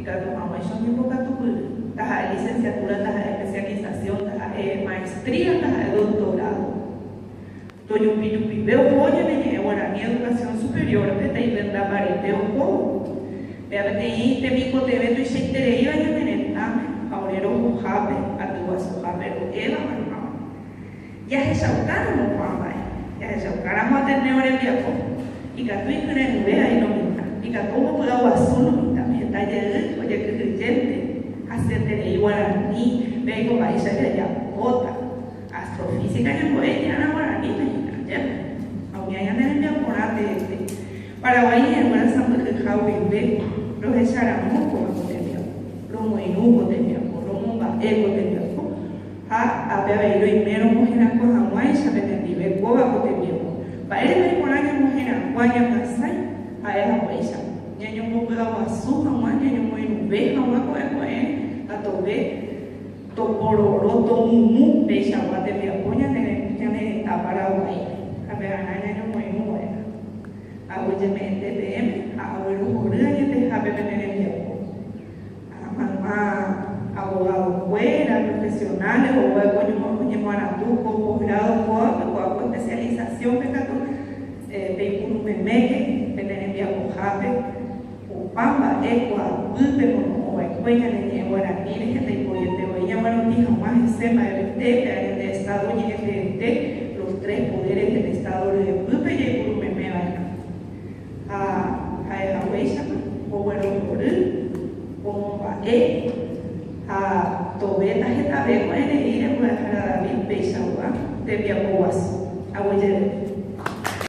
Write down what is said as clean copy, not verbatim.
Ikatu hag̃uáicha oñembokatupyry, taha'e licenciatura, taha'e especialización, taha'e maestría, taha'e doctorado. Tojupijupive oho ñane ñe'ẽ guarani educación superior-pe taipyenda mbarete ohóvo. Péva peteĩ temikotevẽ tuichaitereíva ñane retãme ha ore rohohápe, aty guasuhápe ro'éva maymáva. Jahechaukáramo ko'ã mba'e, jahechaukáramo Ateneo rembiapo, ikatu ikyre'ỹve ai lo mitã, ikatu ombopy'aguasu lo mitã, heta jey ojekyhyjénte, hasyeterei guarani, péiko mba'éicha jajapóta. Astrofísica ñembo'e iñarã guaranípe hína, ajépa? Ha umíva ñane rembiaporã teete. Paraguái ñe'ẽnguéra sãmbyhyha guive rohecharamo kóva ko tembiapo, romoirũ ko tembiapo, romomba'e ko tembiapo ha ápe avei roime romoherakuã hag̃uáicha penendive kóva ko tembiapo. Mba'érepa iporã ñamoherakuã ñamyasãi ha'e haguéicha, ñañombopy'aguasu hag̃ua, ñañomoirũve hag̃ua ko'ẽ ko'ẽre ha tove Topororo tomumu peichagua tembiapo ñane retã Paraguáipe, ha pevarã ñañomoirũ va'erã. Aguyjeme'ẽnte peẽme ha aguerohory añetehápe pene rembiapo. Ha mayma abogado-kuéra, profesionales oguévo oñemoarandu ko posgrado kóvape, kóva ko especialización-pe katu peipuru meméke pene rembiapohápe. Opa mba'e kuaapýpe mono'õva'ekue ñane ñe'ẽ guarani rehe ndaiporiete voi ñaguerotĩ hag̃ua hese mba'evete pe ñande Estado ñe'ẽteete los tres poderes del Estado ryepýpe jaipuru meme va'erã. Ha ha'ehaguéichama oguerohory, omomba'e ha tove tahetave ko'ẽrei rembya'ehára David peichagua tembiapo guasu. Aguyjeve.